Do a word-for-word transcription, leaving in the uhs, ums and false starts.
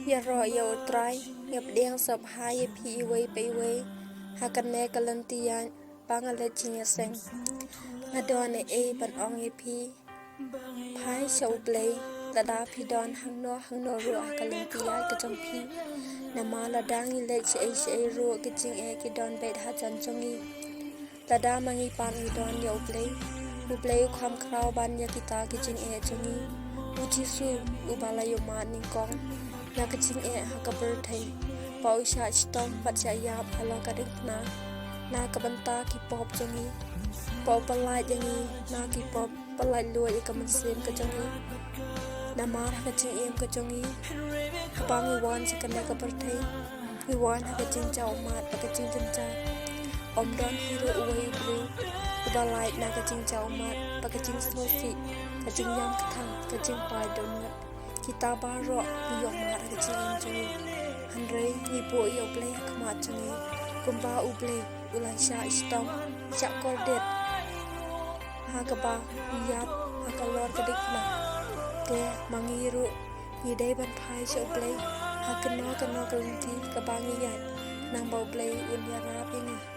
Ïaroh ïa U Trai, nga pdiang sngewbha ïa phi iwei pa iwei ha kane ka lynti ïaid ba nga leit jingïaseng. Nga don ei ei ban ong ïa phi. Phai sha U Blei lada phi don hangno hangno ruh ha ka lynti ïaid ka jong phi. Namar lada ngi leit shaei shaei ruh, ki jingeh ki don beit hajan jong ngi. Lada ma ngi pat ngi don ïa U Blei, U Blei u kham khraw ban ïa kita ki jingeh jong ngi. U Jisu uba la ïohmad nyngkong na ka jingeh ha ka pyrthei, ba u shah shitom bad shah ïap halor ka diengphna na ka bynta ki pop jong ngi, ba u pyllait ïa ngi na ki pop, pyllait luid ïa ka mynsiem ka jong ngi. Namar ha ka jingim ka jong ngi, haba ngi wan sha kane ka pyrthei, ngi wan ha ka jingjia ummat bad ka jingjynjar. Ym don hi ruh uwei u briew uba lait na ka jingjia ummat bad ka jingsngewsih, ka jingïam kthang, ka jingpait dohnud. Kita baroh ngi ïoh mad ha ka jingim jong ngi. Hynrei ngi buh ïa U Blei ha khmat jong ngi, kumba U Blei u la shah shitom, shah kordit ha kaba u ïap halor ka diengphna. Te ma ngi ruh ngi dei ban phai sha U Blei ha kano kano ka lynti kaba ngi ïaid, khnang ba U Blei un ïarap ïa ngi.